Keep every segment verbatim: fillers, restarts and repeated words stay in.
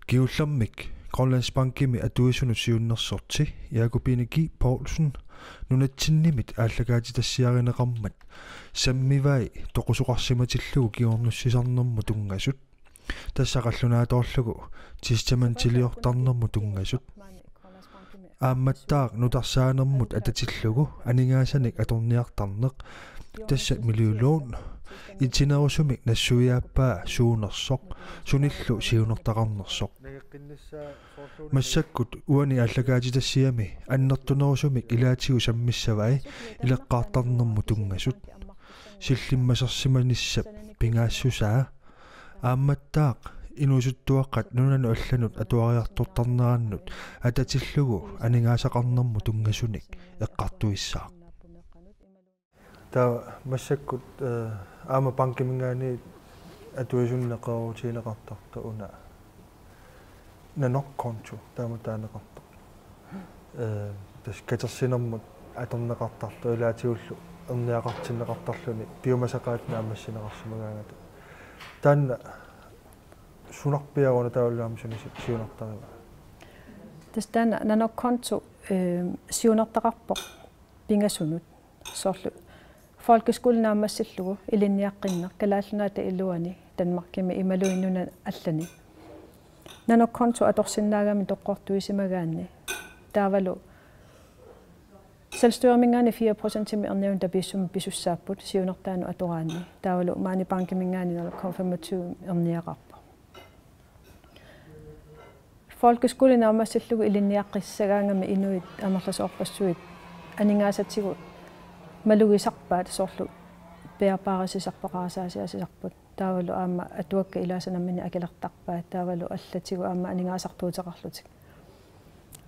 Kingullermik Grønlandsbankimi atuisunut siunnersorti Jakobine G. Poulsen nunatsinnimit aallakaatitassiarineqarmat sammivai toqusoqarsimatillugu kingornussisarnermut tunngasut, tassa qallunaatoorlugu testamentiliortarnermut tunngasut, aammattaaq nutarsaanermut atatillugu aningaasanik atorniartarneq, tassa Miliu Lund, itinerusumik nassuiaappaa suunersoq, sunillu siunertaqarnersoq. Massakkut uani aallakaatitassiami annertunerusumik ilaatigut sammissavai ileqqaartarnermut tunngasut, sillimmasersimanissap pingaassusaa, aammattaaq inuusuttuaqqat nunanut allanut atuariartortarnerannut atatillugu aningaasaqarnermut tunngasunik eqqartuissaaq. Taava massakkut, eh, aamma bankiminngaanniit atuisunut neqeroorutigineqartartoq una Nanoq konto taama taaneqartoq. Eh, tassa katersinermut atorneqartartoq ilaatigullu erniaqartinneqartarluni piumasaqaatit naammassineqarsimagaangata. Taanna sunarpiaq una taavalu aamma suna si-, siunertarivaa? Tassa taanna Nanoq konto, eh, siunertaqarpoq pingasunut. Soorlu folkeskole naammassillugu ilinniaqqinneq Kalaallit Nunaata iluani Danmarkimi imaluunniit nunani allani. Nanoq konto atorsinnaagami toqqortuisimagaanni. Taavalu selvstyreminngaanniit fire procentimik ernianik tapiissumik pisussaapput siunertaanut atoraanni. Taavalu maani bankiminngaanniit nul komma femogtyve erniaqarpoq. Folkeskole naammassillugu ilinniaqqissagaangami inuit amerlasoorpassuit aningaasatigut malugisarpaat, soorlu bærbare sisarput, qarasaasiaat sisarput. Taavalu aamma atuakkat ilaasa nammineq akilertarpaat. Taavalu allatigut aamma aningaasartuuteqarlutik.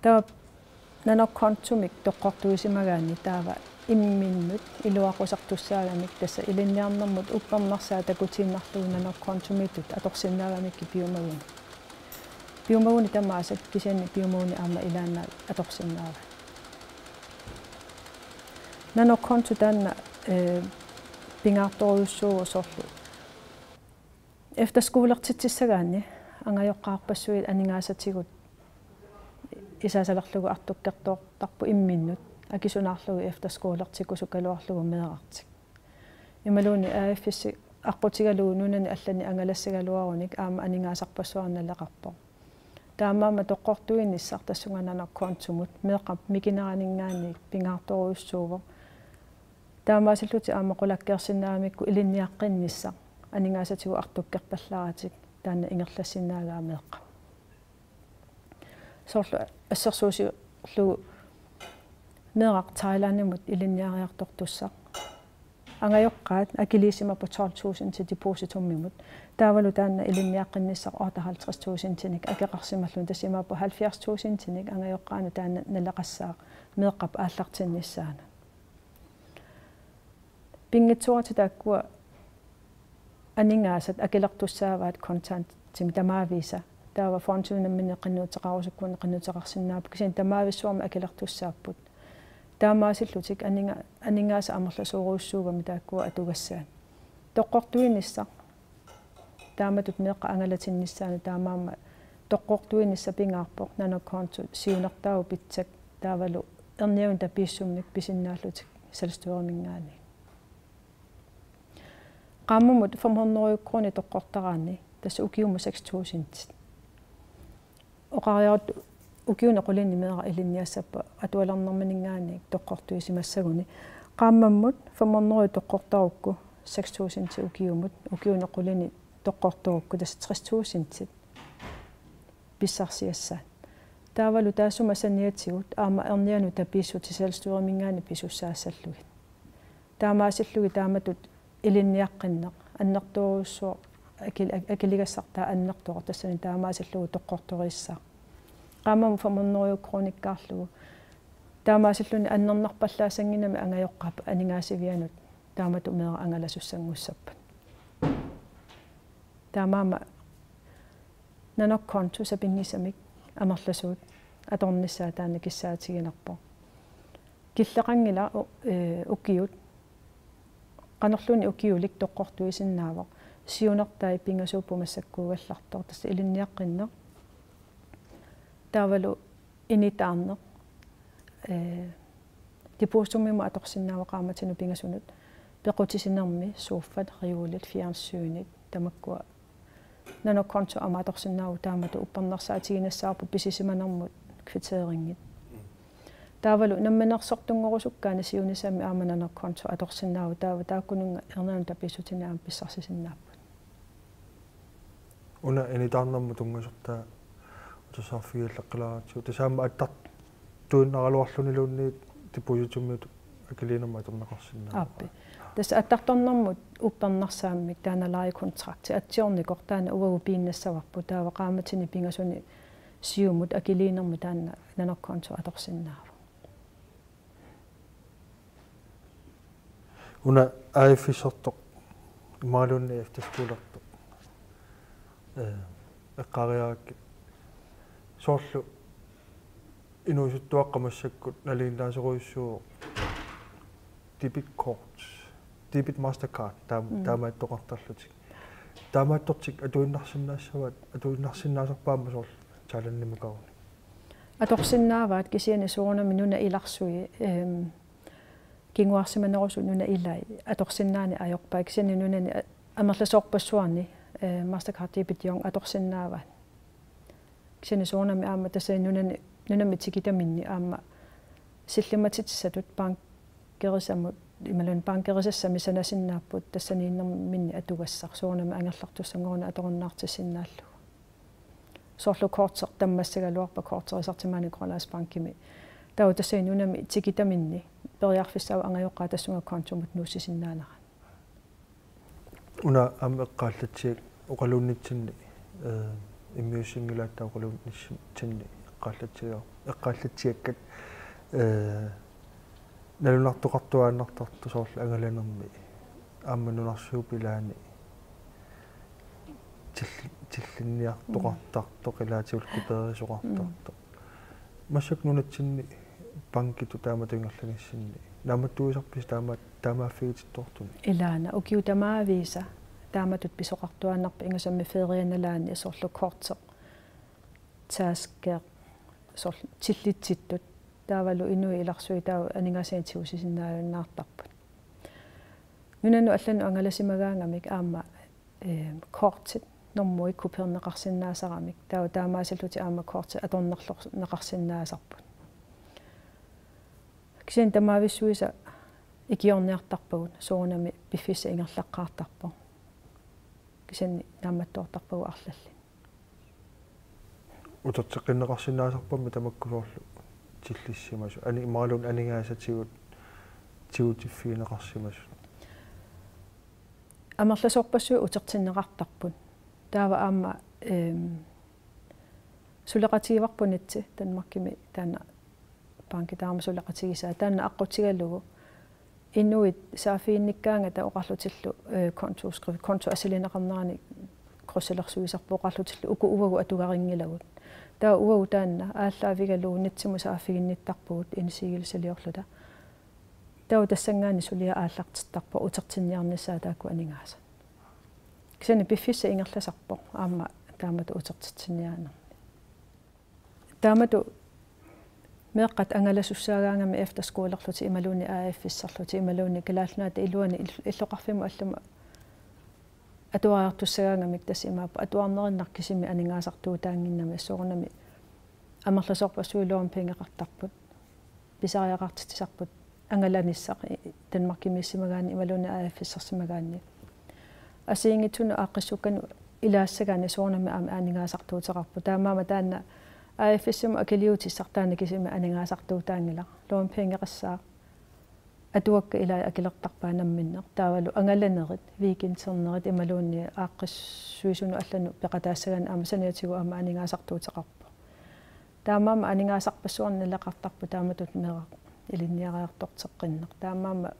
Taava Nanoq kontomik toqqortuisimagaanni taava imminnut iluaqutissaagamik, tassa ilinniarnermut uppernarsaa takutiinnarlugu Nanoq kontomiittut atorsinnaagamikkit piumaguni. Piumaguni tamaasa, kisianni piumaguni aamma ilaannaat atorsinnaavat. Nanoq konto taanna, eh, pingaartorujussuuvoq soorlu efterskolertitsissagaanni angajoqqaarpassuit aningaasatigut isaasalerlugu artukkertoortarput imminnut akisunaarlugu efterskolertikkusukkaluarlugu meerartik. Imaluunniit A F S aqqutigalugu nunani allani angalassagaluarunik aamma aningaasarpassuarnik naleqarpoq. Taamaammat toqqortuinissaq tassunga Nanoq kontomut meeqqap mikineraninngaanniit pingaartorujussuuvoq. Taamaasillutik aamma qulakkeersinnaagamikku ilinniaqqinnissaq aningaasatigut artukkerpallaaratik taanna ingerlassinnaagaa meeqqap. Soorlu assersuusiorlugu meeraq Thailandimut ilinniariartortussaq. Angajoqqaat akiliisimapput tolv tusind til depositummimut. Taavalu taanna ilinniaqqinnissaq otteoghalvtreds tusindinik akeqarsimalluni, tassa imaappoq halvfjerds tusindinik angajoqqaanut taanna naleqassaaq meeqqap aallartinnissaanut. Pinngitsooratik taakkua aningaasat akilertussaavaat kontantimik tamaavisa. Taava fondinut nammineq qinnuteqarusukkunik qinnuteqarsinnaapput, kisianni tamaavissuarmik akilertussaapput. Taamaasillutik aninga-, aningaasat amerlasoorujussuugamik taakkua atugassaat. Toqqortuinissaq taamatut meeqqap angalatinnissaanut, taamaammat toqqortuinissaq pingaarpoq Nanoq konto siunertaavoq pitsak taavalu ernianik tapiissumik pisinnaallutik selvstyreminngaanniit. Qaammammut fem hundrede kronit toqqortaraanni, tassa ukiumut seks tusind. Oqariarutta ukiuni qulinni meeraq ilinniassappat atualernermininngaanniit toqqortuisimassaguni. Qaammammut fem hundrede toqqortarukku, seks tusind ukiumut, ukiuni qulinni toqqortarukku, tassa tres tusind pissarsiassaat. Taavalu taassuma saniatigut aamma ernianut tapiissutit selvstyreminngaanniit pisussaassallugit. Taamaasillugit taamatut ilinniaqqinneq annertoorujussuaq akil-, akiligassartaa annertooq, tassani taamaasillugu toqqortoriissaaq. Qaammammut fem hundrede kronikkaarlugu. Taamaasilluni annernarpallaassanngimmat angajoqqaap aningaasivianut taamatut meeraq angalasussanngussappat. Taamaammat Nanoq konto sapinngisamik amerlasuut atornissaa taanna kissaatiginarpoq. Killeqanngilaq u-, ee, ukiut, qanorluunniit ukiulik toqqortuisinnaavoq. Siunertai pingasuupput massakkuugallartoq, tassa ilinniaqqinneq, Taavalu initaarneq, ee, depositumimut atorsinnaavoq qaammatinut pingasunut, pequtisinermi, sofat, reolit, fjernsynit, tamakkua. Nanoq konto aamma atorsinnaavoq, taamatut uppernarsaatiginassaavarput pisisimanermut kvitteringit. Taavalu namminersortunngorusukkaanni siunissami aamma nanoq konto atorsinnaavoq, taava taakkununnga erniinnaq tapiissutinik aamma pissarsisinnaapput. Una initaarnermut tunngasortaa utersaarfigilaaqqilaaratsigu. Tassa aamma attartuinnaraluarluniluunniit depositumiutut akiliinermut atorneqarsinnaavoq. Aappi. Tassa attartornermut uppernarsaammik taanna lejekontrakti atsiornikoq taanna uagut piinnassavarput, taava qaammatini pingasuni siumut akiliinermut taanna nanoq konto atorsinnaavoq. Una A F-issertoq imaluunniit efterskolertoq, ee, eqqaariarakkit soorlu inuusuttuaqqat massakkut nalinginnaasorujussuuvoq debit card, debit Mastercard taam-, Mm. taamaattoqartarlutik. Taamaattortik atuinnarsinnaassavaat, atuinnarsinnaasarput aamma soorlu Thailandimukarunik? Atorsinnaavaat, kisianni soorunami nunap ilarsui, ehm, kinguarsimanerusut nunap ilai atorsinnaaneq ajorpaat, kisianni nunani a-, amerlasoorpassuarni, eh, Mastercard Debit Young atorsinnaavaat. Kisianni soorunami aamma tassa nunani, nunami tikitaminni aamma sillimmatitsisatut bankerisamut, imaluunniit bankerisassami sanasinnaapput tassaniinnerminni atugassaq, soorunami angerlartussanngoruni atorunnaartissinnaallugu. Soorlu korteq tammassagaluarpat korterisartik maani Grønlandsbankimi. Taava tassani nunami tikitaminni periarfissaavoq angajoqqaat tassunga kontomut nuussisinnaaneraat. Una aamma eqqaallatsiak oqaluunnitsinni, eh, immiussinngilaat taava oqaluunnitsinni eqqaallatsiak-, eqqaallatsiakkat, eh, nalunartoqartuaannartartoq soorlu angalanermi aamma nunarsuup ilaani tilli-, tillinniartoqartartoq, ilaatigullu kopeerisoqartartoq. Mm. Massakkut nunatsinni bankitut taamatut ingerlanissinni naammattuisarpisi taama-, taamaaffigitittoortunik? Ilaana, ukiut tamaviisa taamatut pisoqartuaannarpoq, ingasammik ferianalaani soorlu korteq, taskeq, soorlu tillitsittut, taavalu inuit ilarsui taava aningaasanik tigusisinnaajunnaartarput. Nunanut allanut angalasimagaangamik aamma, eh, kortit normui kopeerneqarsinnaasaramik. Taava taamaasillutik aamma kortit atornerlorneqarsinnaasarput. Kisianni tamavissuisa ikiorniartarpagut, soorunami piffissaq ingerlaqqaartarpoq. Kisianni naammattoortarpagut arlallit. Uterteqqinneqarsinnaasarpammi tamakku soorlu tillissimasut, ani-, imaluunniit aningaasatigut tigutiffigineqarsimasut? Amerlasoorpassuit utertinneqartarput. Taava aamma, ehm, suleqatigivarput Nets Danmarkimi taanna banki taama suleqatigisaa. Taanna aqqutigalugu inuit saaffiginnikkaangata oqarlutillu, eh, kontoudskrift, konto assilineqarnerani krydsilersuisarput, oqarlutillu uku uagut atugarinngilagut. Taava uagut taanna aallaavigalugu Netsimut saaffiginnittarpugut indsigelseliorluta. Taava tassanngaanniit suliaq aallartittarpoq utertinniarnissaa taakku aningaasat. Kisianni piffissaq ingerlasarpoq aamma taamatut utertitsiniaanermi. Taamatut meeqqat angalasussaagaangamik efterskolerlutik imaluunniit A F-isserlutik imaluunniit Kalaallit Nunaata iluani ill-, illoqarfimmut allamut atuariartussagaangamik, tassa imaappoq atuarnerinnaq kisimi aningaasartuutaannginnami, soorunami amerlasoorpassuit lånpengeqartarput, pisariaqartitsisarput angalanissaq i-, Danmarkimiissimagaanni imaluunniit A F-issersimagaanni. Assigiinngitsunut aaqqissukkanut ilaassagaanni soorunami aamma aningaasartuuteqarpoq. Taamaammat taanna A F-issimut akiliutissaq taanna kisimi aningaasartuutaanngilaq. Lånpengeqassaaq. Atuakkat ilai akilertarpaat namminneq. Taavalu angalanerit, weekendernerit imaluunniit aaqqissuisunut allanut peqataassagaanni aamma saniatigut aamma aningaasartuuteqarpoq. Taamaammat aningaasarpassuarnik naleqartarpoq taamatut meeraq ilinniariartorteqqinneq. Taamaammat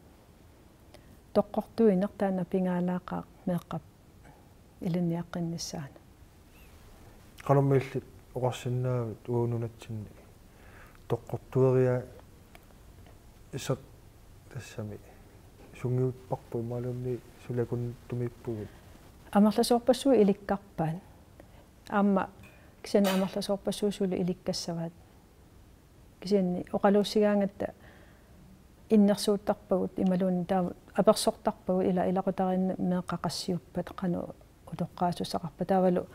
toqqortuineq taanna pingaalaaqaaq meeqqap ilinniaqqinnissaanut. Qanormi illit oqarsinnaavit uagut nunatsinni toqqortueriaasaq tassami sungiupparput imaluunniit suli akunnittumiippugut? Amerlasoorpassuit ilikkarpaat. Aamma Kisianni amerlasoorpassuit suli ilikkassavat. Kisianni oqaluussigaangatta innersuuttarpagut imaluunniit taava apersortarpagut ila ilaqutariinni meeqqat qassiuppat qanoq utoqqaasussaqarpat. Taavalu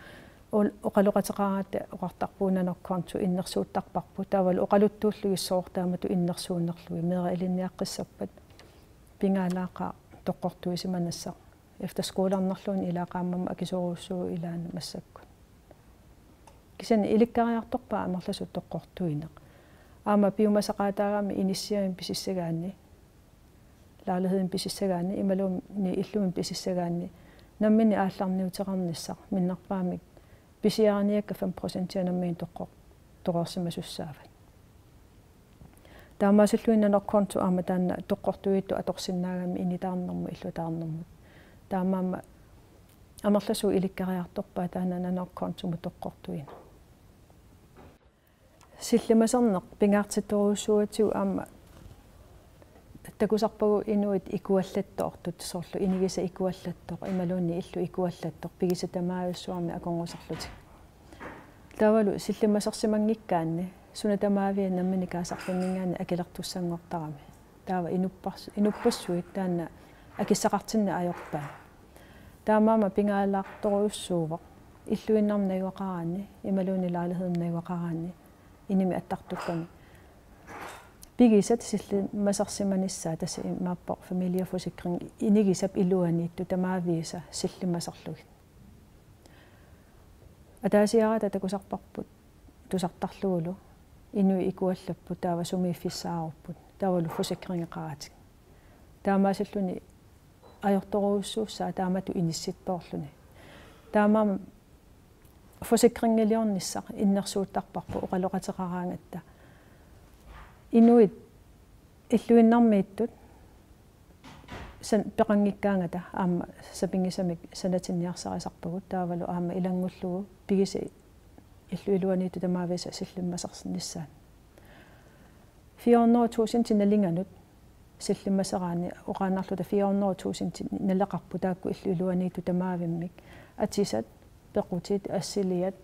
ul-, oqaloqateqaraangatta oqartarpugut nanorkonto innersuuttarparput. Taavalu oqaluttuullugit soorlu taamatut innersuunnerlugit meeraq ilinniaqqissappat. Pingaalaaqaaq toqqortuisimanassaq. Efterskolernerluunniit ilaa qaammammat akisoorujussuuvoq ilaanni massakkut. Kisianni ilikkariartorpaat amerlasuut toqqortuineq. Aamma piumasaqaataagami inissiamik pisissagaanni, lejlighedimik pisissagaanni, imaluunniit illumimik pisissagaanni, nammineq aallarniuteqarnissaq, minnerpaamik pisiariniakkat fem procentia nammineq toqqortoreersimasussaavat. Taamaasilluni nanorkonto aamma taanna toqqortuittut atorsinnaagami initaarnermut illutaarnermut. Taamaammat amerlasuut ilikkariartorpaat taanna nanorkontomut toqqortuineq. Sillimaserneq pingaartittorujussuugatsigu aamma takusarpagut inuit ikuallattoortut, soorlu inigisat ikuallattoq imaluunniit illut ikuallattoq pigisat tamaavissuarmik akornusarlutik. Taavalu sillimasersimanngikkaanni suna tamaavia nammineq kaasarfimminngaanniit akilertussanngortarami. Taava inuppars-, inuppassuit taanna akissaqartinneq ajorpaat. Taamaammat pingaalaartorujussuuvoq illuinnarmi najugaqaraanni imaluunniit lejlighedimi najugaqaraanni inimi attartukkami pigisat sillimasersimanissaat, tassa imaappoq familieforsikring, inigisap iluaniittut tamaavisa sillimaserlugit. Ataasiarata takusarparput tusartarlugulu inuit ikuallapput taava sumiiffissaarupput, taavalu forsikringeqaratik. Taamaasilluni ajortorujussuussaaq taamatut inissittoorluni. Taamaammat forsikringiliornissaq innersuuttarparput oqaloqateqaraangatta. Inuit illuinnarmiittut san-, peqanngikkaangata aamma sapinngisamik sanatinniarsarisarpagut taavalu aamma ilanngullugu pigisat illut iluaniittut tamaavisa sillimasernissaat. Fire hundrede tusind nalinganut sillimaseraanni oqaannarluta fire hundrede tusind naleqarput taakku illut iluaniittut tamaavimmik. Atisat, pequtit, assiliat,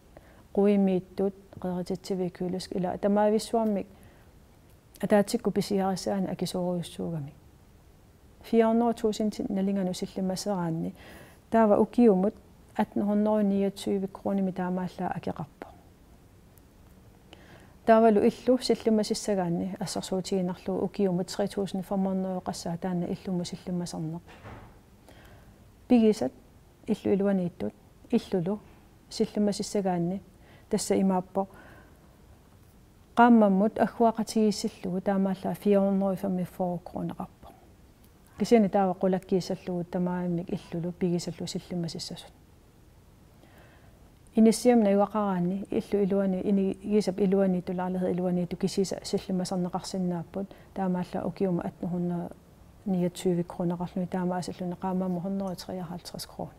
quimiittut, qerititsiviit, kølesk-, ila tamaavissuarmik ataatsikkut pisiarissagaanni akisoorujussuugamik. Fire hundrede tusind nalinganut sillimaseraanni taava ukiumut atten hundrede niogtyve kronimik taamaallaat akeqarpoq. Taavalu illu sillimasissagaanni assersuutigiinnarlugu ukiumut tre tusind fem hundrede qassaa taanna illumut sillimaserneq. Pigisat illut iluaniittut illulu sillimasissagaanni tassa imaappoq qaammammut agguaqatigiissillugu taamaallaat fire hundrede femogfyrre kroneqarpoq. Kisianni taava qulakkiissallugu tamaavimmik illulu pigisallu sillimasissasut. Inissiamik najugaqaraanni illut iluani-, inigisap iluaniittut lejlighedip iluaniittut kisiisa sillimaserneqarsinnaapput taamaallaat ukiumut atten hundrede niogtyve kroneqarluni taamaasilluni qaammammut hundrede treoghalvtreds kroner.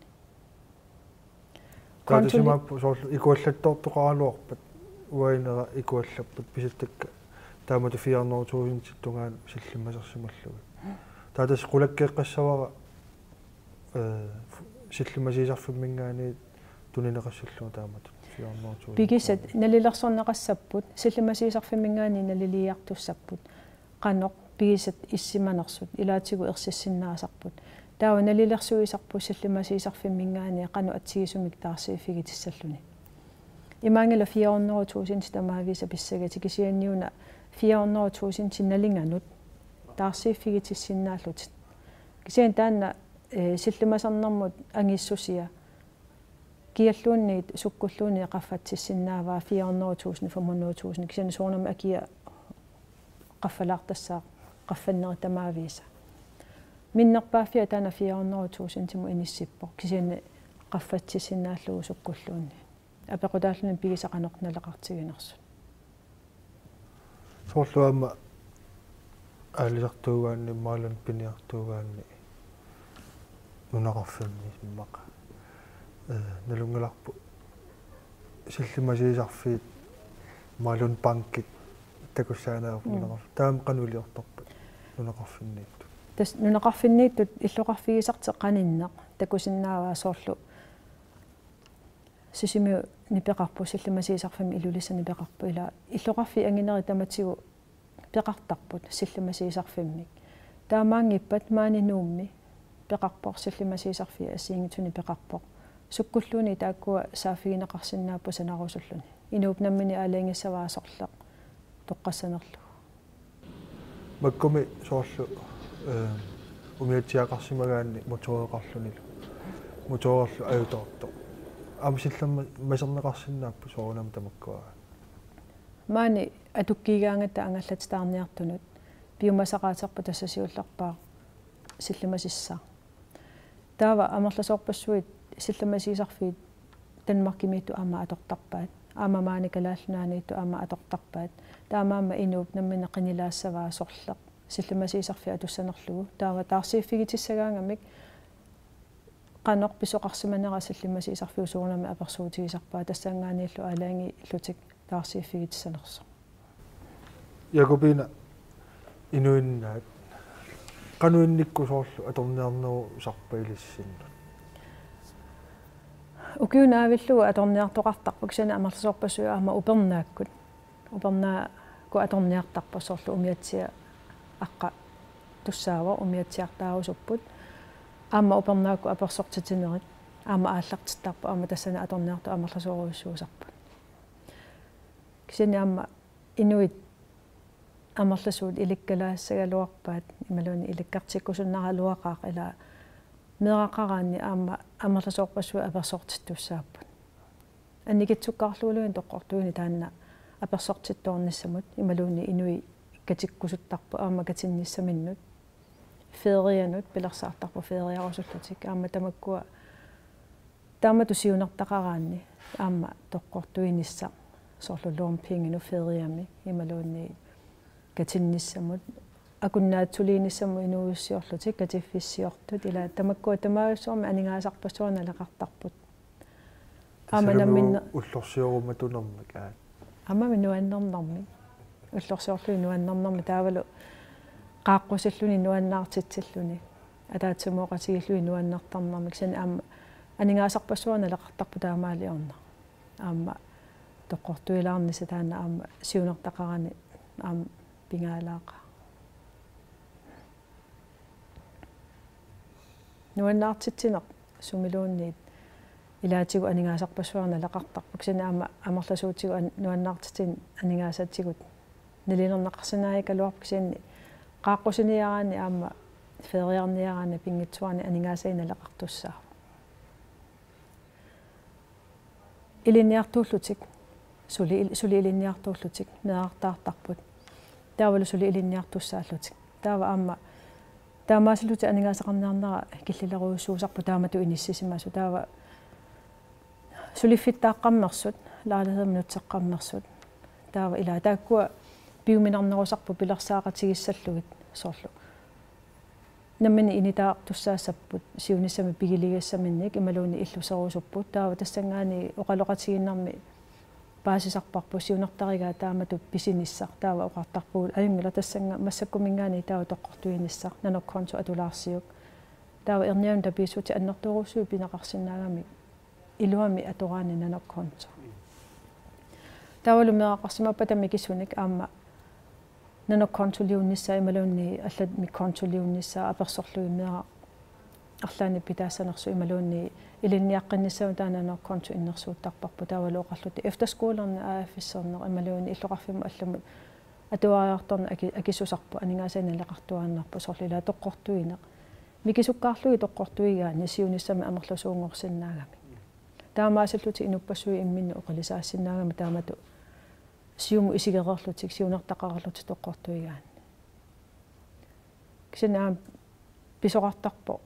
Taava tassa imaappoq soorlu ikuallattoortoqaraluarpat uainera ikuallappat pisattakka taamatut fire hundrede tusind tungaanut sillimasersimallugit. Taava tassa qulakkeeqqassavara, eh, sillimasiisarfimminngaanniit tunineqassallugu taamatut fire hundrede tusind. Pigisat nalilersorneqassapput, sillimasiisarfimminngaanniit naliliiartussapput. Qanoq pigisat issimanersut ilaatigut ersissinnaasarput. Taava nalilersuisarput sillimasiisarfimminngaanniit qanoq atsigisumik taarsiiffigitissalluni. Imaanngilaq fire hundrede tusind tamaavisa pissagatik kisianniuna fire hundrede tusind nalinganut taarsiiffigitissinnaallutik. Kisianni taanna, eh, sillimasernermut angissusia kialluunniit sukkulluunniit qaffatsissinnaavaa fire hundrede tusind, fem hundrede tusind, kisianni soorunami akia qaffalaartassaaq qaffannerit tamaavisa. Minnerpaaffia taanna fire hundrede tusindimut inissippoq, kisianni qaffatsissinnaallugu sukkulluunniit. Apeqqutaalluni pigisat qanoq naleqartiginersut. Soorlu aamma aalisartuugaanni, imaluunniit piniartuugaanni nunaqarfinni immaqa. Eh, nalunngilarput sillimasiisarfiit imaluunniit bankit takussaaneq. Mm. Nunaqarf-, taama qanoq iliortarpat nunaqarfinniittut? Tassa nunaqarfinniittut illoqarfigisartik qaninneq takusinnaavaa soorlu Sisimiuni peqarpoq, Sillimmassiisarfimmi Ilulissani peqarpoq, ila illoqarfiit anginerit tamatigut peqartarput Sillimmassiisarfimmik. Taamaanngippat maani Nuummi peqarpoq, Sillimmassiisarfiit assigiinngitsunik peqarpoq. Sukkulluunniit taakkua saaffigineqarsinnaapput sanarusulluni. Inuup nammineq aalajangissavaa sorleq toqqassanerlugu. Makkumi soorlu, eh, umiatsiaqarsimagaanni motoreqarlunilu. Motorerlu ajutoortoq. Aamma sillerma-, maserneqarsinnaapput soorunami tamakkua. Maani atukkiigaangatta angallatitaarniartunut piumasaqaaterput tassa siullerpaaq Sillimmassissaaq. Taava amerlasoorpassuit Sillimmassiisarfiit Danmarkimiittut aamma atortarpaat. Aamma maani Kalaallit Nunaanniittut aamma atortarpaat. Taamaammat inuup nammineq qinilaassavaa sorleq Sillimmassiisarfiit atussanerlugu. Taava taarsiiffigitissagaangamik qanoq pisoqarsimanera Sillimmassiisarfiup soorunami apersuutigisarpaa, tassanngaanniillu aalajangiillutik taarsiiffigitissanersoq. Jakobine, inuinnaat qanoq innikkut soorlu atorniarnerusarpa ilissinnut? Ukiut naavillugu atorniartoqartarpoq, kisianni amerlasoorpassuit aamma upernaakkut. Upernaakkut atorniartarput, soorlu umiatsiaq aqqatussaavoq, umiatsiartaarusupput. Aamma upernaakkut apersortitinerit aamma aallartittarput, aamma tassani atorniartut amerlasoorujussuusarput. Kisianni aamma inuit amerlasuut ilikkalaassagaluarpaat imaluunniit ilikkartikkusunnaraluaqaaq, ila meeraqaraanni aamma amerlasoorpassuit apersortittussaapput. Annikitsukkaarluguluunniit toqqortuineq taanna apersortittoornissamut imaluunniit inuit katikkusuttarput aamma katinnissaminnut. Ferianut pilersaartarput feriarusullutik, aamma tamakkua taamatut siunertaqaraanni aamma toqqortuinissaq, soorlu lommepengenut feriami imaluunniit katinnissamut, akunnattuliinissamut inuuissiorlutik, katiffissiortut, ila tamakkua tamavissuarmi aningaasarpassuarnik naleqartarput. Aamma tassa namminne-, ullorsiorumatunermik, aa. Aamma nuannernermik. Ullorsiorluni nuannernermik, taavalu qaaqqusilluni nuannaartitsilluni. Ataatsimooqatigiilluni nuannertarnermik. Kisianni aamma aningaasarpassuarnik naleqartarput taamaaliorneq. Aamma toqqortuilaarnissaq taanna aamma siunertaqarani aamma pingaalaaqaaq. Nuannaartitsineq sumiluunniit ilaatigut aningaasarpassuarnik naleqartarpoq, kisianni aamma amerlasuutigut an-, nuannaartitsineq aningaasatigut nalilerneqarsinnaagaluarpoq, kisianni qaaqqusiniaraanni aamma feriarniaraanni pinngitsoorani aningaasai naleqartussaavoq. Ilinniartuullutik, suli il-, suli ilinniartuullutik meerartaartarput. Taavalu suli ilinniartussaallutik. Taava aamma taamaasillutik aningaasaqarniarnera killilerujussuusarpoq taamatut inissisimasut. Taava suliffittaaqqammersut, lejlighedimut nutseqqammersut. Taava ila taakkua piuminarnerusarput pilersaaqatigissallugit, soorlu nammineq initaartussaassapput siunissami pigiligassaminnik imaluunniit illuserusupput. Taava tassanngaanniit oqaloqatigiinnarmi paasisarparput siunertarigaat taamatut pisinissaq. Taava oqartarpugut: Ajunngilaq, tassannga massakkuminngaanniit taava toqqortuinissaq, nanoq konto atulaarsiuk. Taava ernianut tapiissutit annertoorujussuit pineqarsinnaagamik iluamik atoraanni nanoq konto. Taavalu meeraqarsimappata mikisunik aamma nanoq kontoliunnissaa imaluunniit allamik kontoliunnissaa apersorlugit meeraq arlaannik pitaassanersoq imaluunniit ilinniaqqinnissamut taanna nanoq konto innersuuttarparput. Taavalu oqarlutik efterskolerneq, A F S-erneq imaluunniit illoqarfimmut allamut atuariartorneq aki-, akisusarput, aningaasai naleqartuaannarput, soorlu ila toqqortuineq. Mikisukkaarlugit toqqortuigaanni siunissami amerlasuunngorsinnaagamik. Taamaasillutik inuppassuit imminnut oqilisaassinnaagami taamatut siumut isigereerlutik, siunertaqarlutik toqqortuigaanni. Kisianni aamma pisoqartarpoq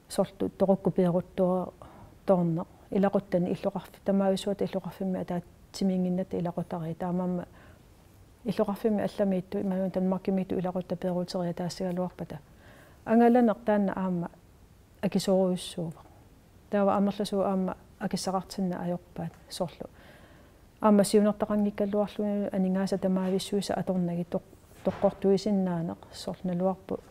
soorlu toqukkut peeruttoorneq. Ilaquttani illoqarfi-, tamavissuata illoqarfimmi ataatsimiinnginnatta ilaqutariit. Taamaammat illoqarfimmi allamiittut, imaluunniit Danmarkimiittut ilaquttat peeruteriataassagaluarpata, angalaneq taanna aamma akisoorujussuuvoq. Taava amerlasuut aamma akissaqartinneq ajorpaat, soorlu aamma siunertaqanngikkaluarluni aningaasat tamavissuisa atornagit toq-, toqqortuisinnaaneq, soorlu naluarput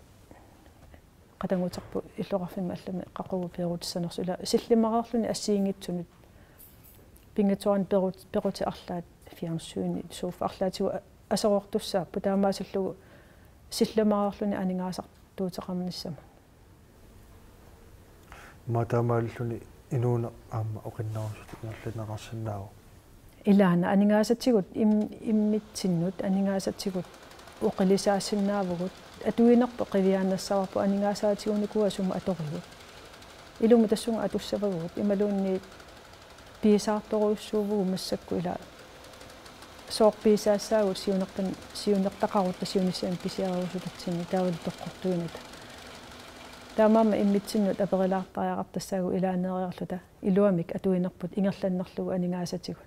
qatannguterput illoqarfimmi allami qaqugu peerutissanersoq, ila sillimmareerluni assigiinngitsunut pinngitsoorani pequt-, pequtit arlaat fjernsyni, sofa arlaatigut a-, aserortussaapput taamaasillugu sillamaareerluni aningaasartuuteqarnissamut. Immaqa taamaalilluni inuuneq aamma oqinnerusutut ingerlanneqarsinnaavoq. Ilaana aningaasatigut im-, immitsinnut aningaasatigut oqilisaasinnaavugut atuinerput qiviaannassavarput aningaasaatigunikuuagut sumut atorigut. Ilumut tassunga atussavagut imaluunniit piisaartorujussuuvugut massakkut ila sooq piisaassaagut siunertan-, siunertaqarutta siunissami pisiariusutatsinni taavalu toqqortuinata. Taamaammat immitsinnut aperilaartariaqartassaagut ilaaneeriarluta iluamik atuinerput ingerlannerlugu aningaasatigut.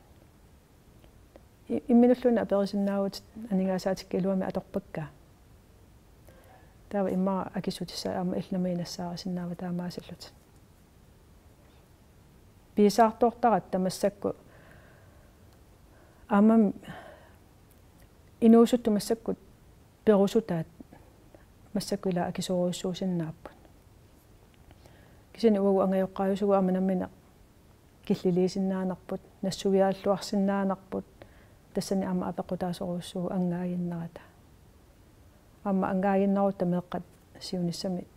I-, imminulluunniit aperisinnaavutit aningaasaatikka iluamik atorpakka. Taava immaqa akissutissaa aamma illit nammineq nassaarisinnaava taamaasillutit. Piisaartoortaratta massakkut aamma inuusuttut massakkut perusutaat massakkut ila akisoorujussuusinnaapput. Kisianni uagut angajoqqaajusugut aamma nammineq killiliisinnaanerput, nassuiaalluarsinnaanerput, tassani aamma apeqqutaasorujussuuvoq angaaginnarata. Aamma angaaginnarutta meeqqat siunissami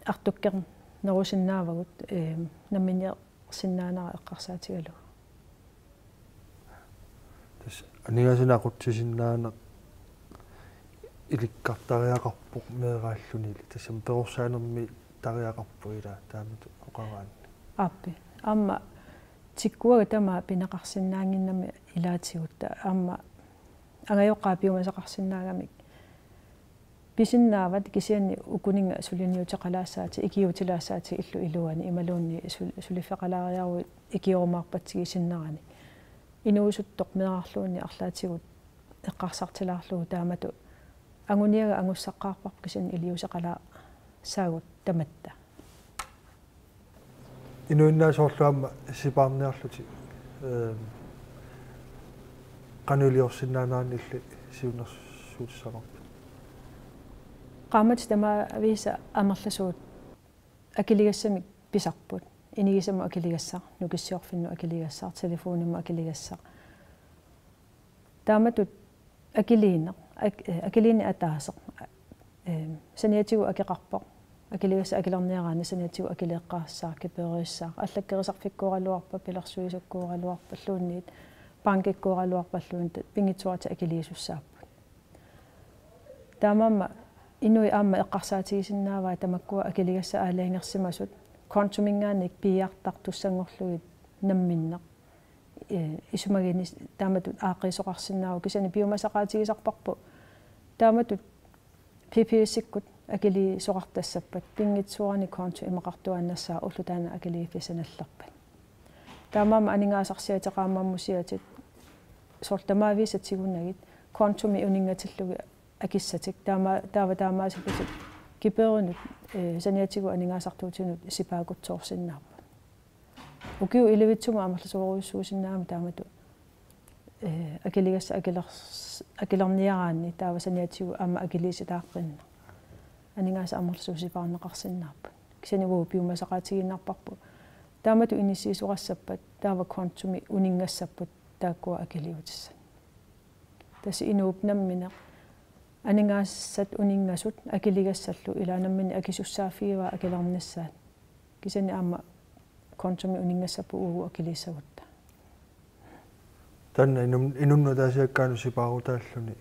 artukkernerusinnaavagut, ee, namminiisinnaanera eqqarsaatigalugu. Tassa aningaasanik aqutsisinnaaneq ilikkartariaqarpoq meeraalluni, tassami perorsaanermiittariaqarpoq ila taamatut oqaraanni. Aappi. Aamma tikkuaga tamaat pineqarsinnaannginnami ilaatigutta aamma angajoqqaat piumasaqarsinnaagamik pisinnaavat kisianni ukuninnga suliniuteqalaassaatit, ikiuutilaassaatit illup iluani imaluunniit sul-, suliffeqalaariaruit ikiorumaarpatsigisinnerani. Inuusuttoq meerarluunniit arlaatigut eqqarsartilaarlugu taamatut anguniagaa angussaqqaarparput kisianni iliuuseqalaassaagut tamatta. Inuinnaat soorlu aamma sipaarniarlutik, ehm, qanoq iliorsinnaanerannik illit siunnersuutissaqarpit? Qaammatit tamaavisa amerlasuut akiligassamik pisarput. Inigisamut akiligassaq, nukissiorfinnut akiligassaq, telefonimut akiligassaq. Taamatut akiliineq, ak-, eh, akiliineq ataaseq, eh, saniatigut akeqarpoq. Akiligassaq akilerniaraanni saniatigut akileeqqaassaaq, gebyrissaaq. Allakkerisarfikkooraluarpat, pilersuisukkooraluarpalluunniit, bankikkooraluarpalluunniit, pinngitsooratik akiliisussaapput. Taamaammat inuit aamma eqqarsaatigisinnaavaat tamakkua akiligassat aalajangersimasut, kontominngaanniit piiartartussanngorlugit namminneq. Eh, isumaginnaq taamatut aaqqiisoqarsinnaavoq kisianni piumasaqaatigisarparput taamatut P P S-ikkut akiliisoqartassappat pinngitsoorani konto imaqartuaannassaaq ulloq taanna akiliiffissanerlerpat. Taamaammat aningaasarsiatit qaammamusiatit soorlu tamaavisa tigunagit kontomi uninngatillugit akissatik taama-, taava taamaasillutik gebyrinut, eh, saniatigut aningaasartuutinut sipaakutsoorsinnaapput. Ukiut ilivitsumut amerlasoorujussuusinnaammat taamatut, eh, akiligassaq akilers-, akilerniaraanni taava saniatigut aamma akiliisitaaqqinneq. Aningaasat amerlasuut sipaarneqarsinnaapput. Kisianni uagut piumasaqaatigiinnarparput taamatut inissiisoqassappat taava kontomi uninngassapput taakkua akiliutissat. Tassa inuup nammineq aningaasat uninngasut akiligassallu ilaa nammineq akisussaaffigivaa akilernissaat. Kisianni aamma kontomi uninngassapput uagut akiliissagutta. Taanna inun-, inunnut ataasiakkaanut sipaarutaalluni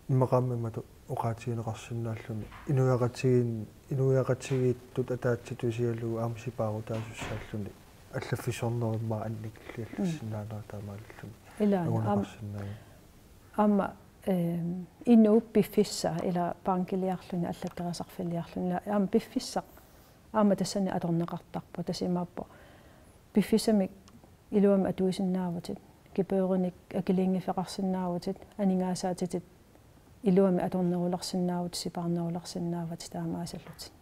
immaqaammat imatut oqaatigineqarsinnaalluni inuiaqatigiin-, inuiaqatigiittut ataatsitut isigalugu aamma sipaarutaasussaalluni allaffissornerup immaqa annikilliallassinnaanera taamaalilluni. Ilaana, aam-, anguneqarsinnaavat. Aamma, ehm, inuup piffissaq ila bankiliarluni allakkerisarfiliarluni ila aamma piffissaq aamma tassani atorneqartarpoq, tassa imaappoq piffissamik iluamik atuisinnaavutit, gebyrinik akiliinngiffeqarsinnaavutit, aningaasaatitit iluamik atornerulersinnaavutit, sipaarnerulersinnaavatit taamaasillutit.